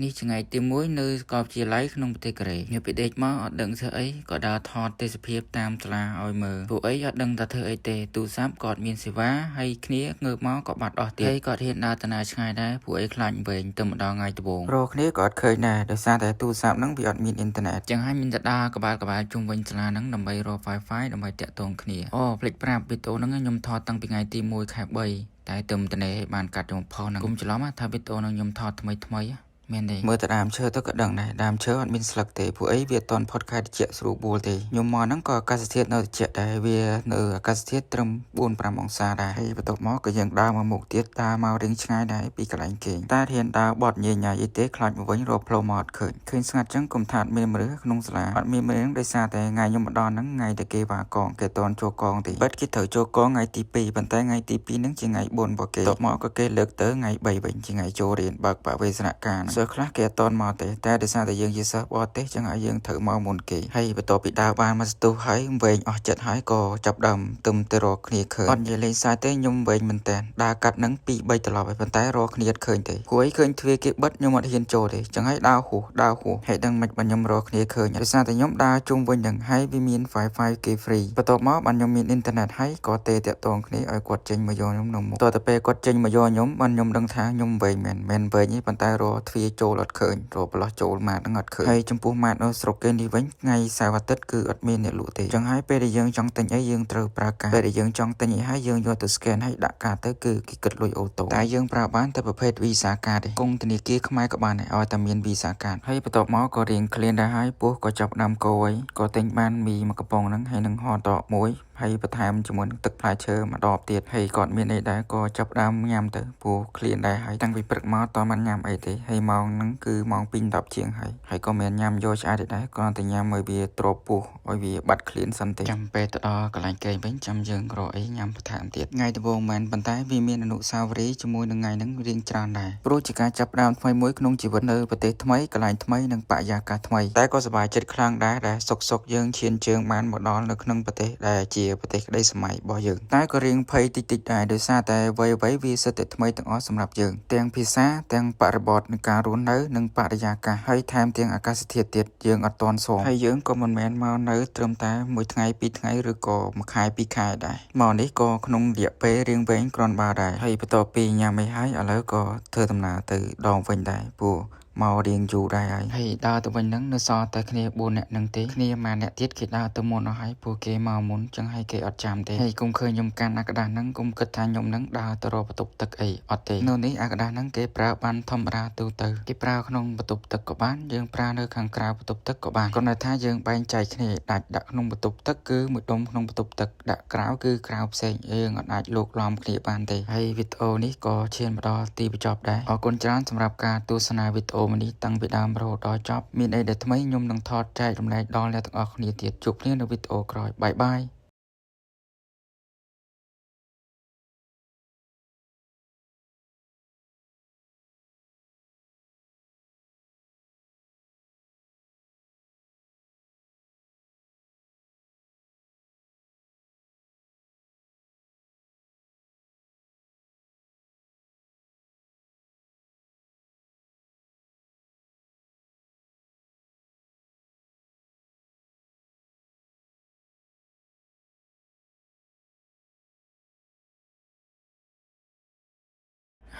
នេះជាថ្ងៃទី1នៅសាកលវិទ្យាល័យក្នុងប្រទេសកូរ៉េខ្ញុំពីដេកមកអត់ដឹងធ្វើអីក៏ដើរថតទេសភាពតាមសាលាឲ្យមើលពួកអីអត់ដឹងថាធ្វើអីទេទូរស័ព្ទក៏អត់មានសេវាហើយគ្នាងើបមកក៏បាត់អស់ទៀតហើយក៏អត់ហ៊ានដើរទៅណាឆ្ងាយដែរពួកអីខ្លាចវែងទៅម្ដងថ្ងៃដំបូងរកគ្នាក៏អត់ឃើញដែរដោយសារតែទូរស័ព្ទហ្នឹងវាអត់មានអ៊ីនធឺណិតចឹងហើយមានតែដើរក្បាលក្បាលជុំវិញសាលាហ្នឹងដើម្បីរក Wi-Fi ដើម្បីតាក់ទងគ្នាអូភ្លេចប្រាប់វីដេអូហ្នឹងខ្ញុំថតតាំងពីថ្ងៃទី1ខែ3តែទៅតនេបានកាត់យកផុសហ្នឹងគុំច្រឡំថាវីដេអូហ្នឹងខ្ញុំថតថ្មីថ្មីមែនទេមើលតែដើមឈើទៅក៏ដឹងដែរដើមឈើអត់មានស្លឹកទេព្រោះអីវាអត់ទាន់ផុតខែត្រជាក់ស្រួលបួលទេខ្ញុំមកហ្នឹងក៏អាកាសធាតុនៅត្រជាក់ដែរវានៅអាកាសធាតុត្រឹម4 5អង្សាដែរហើយបន្ទាប់មកក៏យើងដើរមកមុខទៀតដើរមករៀងឆ្ងាយដែរពីកន្លែងគេងតែហ៊ានដើរបត់ញ៉ៃញ៉ៃអីទេខ្លាចមកវិញរកផ្លូវមកអត់ឃើញឃើញស្ងាត់ចឹងកុំថាអត់មានមនុស្សក្នុងសាលាអត់មានមនុស្សដោយសារតែថ្ងៃខ្ញុំមកដល់ហ្នឹងថ្ងៃតែគេវ៉ាកងគេតន់ចូលកងទេបិទគេត្រូវចូលកងថ្ងៃទី2ប៉ុន្តែថ្ងៃទី2ហ្នឹងជាថ្ងៃ4របស់គេបន្ទាប់មកក៏គេលើកទៅថ្ងៃ3វិញជាថ្ងៃចូលរៀនបើកបវេសនកាលសិស្សខ្លះគេអត់តន់មកទេតែដោយសារតែយើងជាសិស្សបរទេសចឹងឲ្យយើងត្រូវមកមុនគេហើយបន្ទាប់ពីដើរបានមកស្ទុះហើយវែងអស់ចិត្តហើយក៏ចាប់ដើមទឹមទៅរកគ្នាឃើញអត់និយាយលេងសើចទេខ្ញុំវែងមែនតើដើរកាត់នឹង2 3ត្រឡប់ហើយប៉ុន្តែរកគ្នាអត់ឃើញទេព្រោះអីឃើញទ្វារគេបិទខ្ញុំអត់ហ៊ានចូលទេចឹងហើយដើរហួសដើរហួសហើយដឹងមិនបើខ្ញុំរកគ្នាឃើញដោយសារតែខ្ញុំដើរជុំវិញនឹងហើយវាមាន Wi-Fi គេ free បន្ទាប់មកបានខ្ញុំមានអ៊ីនធឺណិតហើយក៏ទេតាក់ទងគ្នាឲ្យគាត់ចេញមកយកខ្ញុំនៅមុខតទៅពេលគាត់ចេញមកយកខ្ញុំបានខ្ញុំដឹងថាខ្ញុំវែងមែនមែនវែងទេប៉ុន្តែរកទ្វារចូលអត់ឃើញរកប្រឡោះចូលម៉ាតហ្នឹងអត់ឃើញហើយចំពោះម៉ាតនៅស្រុកគេនេះវិញថ្ងៃសៅរ៍អាទិត្យគឺអត់មានអ្នកលក់ទេចឹងហើយពេលដែលយើងចង់ទិញអីយើងត្រូវប្រើកាតពេលដែលយើងចង់ទិញអីហើយយើងយកទៅ scan ហើយដាក់កាតទៅគឺគេគិតលុយ auto តែយើងប្រើបានតែប្រភេទ Visa card ទេគង់ធនាគារខ្មែរក៏បានដែរឲ្យតែមាន Visa card ហើយបន្ទាប់មកក៏រៀងឃ្លានដែរហើយពោះក៏ចាប់ដើមកោយក៏ទិញបានមីមួយកំប៉ុងហ្នឹងហើយនឹងហតដកមួយហើយបន្ថែមជាមួយនឹងទឹកផ្លែឈើមួយដបទៀតហើយគាត់មានអីដែរក៏ចាប់ដើមញ៉ាំទៅព្រោះឃ្លានដែរហើយតាំងពីព្រឹកមកតមិនញ៉ាំអីទេហើយម៉ោងហ្នឹងគឺម៉ោង2:10ជាងហើយហើយក៏មិនញ៉ាំយកឆ្អែតដែរគ្រាន់តែញ៉ាំឲ្យវាទ្របពោះឲ្យវាបាត់ឃ្លានសិនទេចាំពេលទៅដល់កន្លែងគេងវិញចាំយើងរកអីញ៉ាំបន្ថែមទៀតថ្ងៃដំបូងមែនប៉ុន្តែវាមានអនុស្សាវរីយ៍ជាមួយនឹងថ្ងៃហ្នឹងរៀងច្រើនដែរព្រោះជាការចាប់ផ្ដើមថ្មីមួយក្នុងជីវិតនៅប្រទេសថ្មីកន្លែងថ្មីនិងបរិយាកាសថ្មីតែក៏សប្បាយចិត្តខ្លាំងដែរដែលសុកៗយើងឈានជើងបានមកដល់នៅក្នុងប្រទេសដែលជាប្រទេសក្តីសម័យរបស់យើងតែក៏រៀងភ័យតិចតិចដែរដោយសារតែអ្វីៗវាសិតតែថ្មីទាំងអស់សម្រាប់យើងទាំងភាសាទាំងបរិបទនៃការរស់នៅនិងបរិយាកាសហើយថែមទាំងអាកាសធាតុទៀតយើងអត់ទាន់ស៊ាំហើយយើងក៏មិនមែនមកនៅត្រឹមតែមួយថ្ងៃពីរថ្ងៃឬក៏មួយខែពីរខែដែរមកនេះក៏ក្នុងរយៈពេលរៀងវែងគ្រាន់បើដែរហើយបន្ទាប់ពីញ៉ាំអីហើយឥឡូវក៏ធ្វើដំណើរទៅដងវិញដែរព្រោះមករៀងយូរដែរហើយហើយដើរទៅវិញហ្នឹងនៅសល់តែគ្នា4នាក់ហ្នឹងទេគ្នាមួយអ្នកទៀតគេដើរទៅមុនអស់ហើយពួកគេមកមុនចឹងហើយគេអត់ចាំទេហើយកុំឃើញខ្ញុំកាន់អាក្តាសហ្នឹងកុំគិតថាខ្ញុំហ្នឹងដើរទៅរកបន្ទប់ទឹកអីអត់ទេនៅនេះអាក្តាសហ្នឹងគេប្រើបានធម្មតាទូទៅគេប្រើក្នុងបន្ទប់ទឹកក៏បានយើងប្រើនៅខាងក្រៅបន្ទប់ទឹកក៏បានគ្រាន់តែថាយើងបែងចែកគ្នាដាច់ដាក់ក្នុងបន្ទប់ទឹកគឺមួយដុំក្នុងបន្ទប់ទឹកដាក់ក្រៅគឺក្រៅផ្សេងយើងអត់អាចលោកឡំគ្នាបានទេហើយវីដេអូនេះក៏ឈានមកដល់ទីបញ្ចប់ដែរអរគុណច្រើនសម្រាប់ការទស្សនាវីដេអូនេះតាំងពីដើមរហូតដល់ចប់មានអីដែលថ្មីខ្ញុំនឹងថតចែករំលែកដល់អ្នកទាំងអស់គ្នាទៀតជួបគ្នានៅវីដេអូក្រោយ bye bye.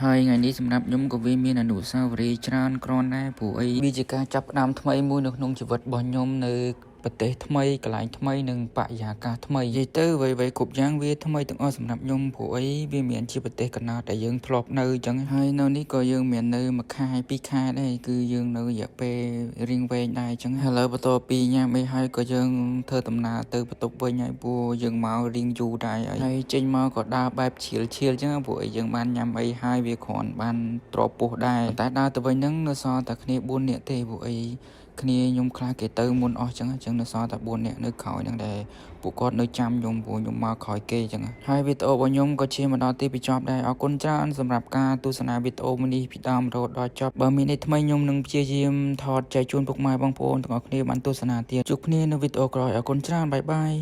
ហើយថ្ងៃនេះសម្រាប់ខ្ញុំក៏វាមានអនុស្សាវរីយ៍ច្រើនគ្រាន់ដែរព្រោះអីវាជាការចាប់ផ្ដើមថ្មីមួយនៅក្នុងជីវិតរបស់ខ្ញុំនៅប្រទេសថ្មីកន្លែងថ្មីនិងបរិយាកាសថ្មីនិយាយទៅអ្វីៗគ្រប់យ៉ាងវាថ្មីទាំងអស់សម្រាប់ខ្ញុំព្រោះអីវាមានជាប្រទេសកណ្ដាលដែលយើងធ្លាប់នៅអញ្ចឹងហើយនៅនេះក៏យើងមាននៅមួយខែពីរខែដែរគឺយើងនៅរយៈពេលរៀងវែងដែរអញ្ចឹងឥឡូវបន្ទាប់ពីញ៉ាំអីហើយក៏យើងធ្វើដំណើរទៅបន្ទប់វិញហើយព្រោះយើងមករៀងយូរដែរហើយចេញមកក៏ដើរបែបឈៀលឈៀលអញ្ចឹងព្រោះអីយើងបានញ៉ាំអីហើយវាគ្រាន់បានទ្របពោះដែរតែដើរទៅវិញហ្នឹងនៅសល់តែគ្នា4នាក់ទេព្រោះអីគ្នាខ្ញុំខ្លះគេទៅមុនអស់ចឹងអញ្ចឹងនៅសល់តែ4នាក់នៅក្រោយហ្នឹងដែលពួកគាត់នៅចាំខ្ញុំព្រោះខ្ញុំមកក្រោយគេចឹងហើយវីដេអូរបស់ខ្ញុំក៏ជាមកដល់ទីបញ្ចប់ដែរអរគុណច្រើនសម្រាប់ការទស្សនាវីដេអូមួយនេះពីដើមរហូតដល់ចប់បើមានអីថ្មីខ្ញុំនឹងព្យាយាមថតចែកជូនពុកម៉ែបងប្អូនទាំងអស់គ្នាបានទស្សនាទៀតជួបគ្នានៅវីដេអូក្រោយអរគុណច្រើន bye bye.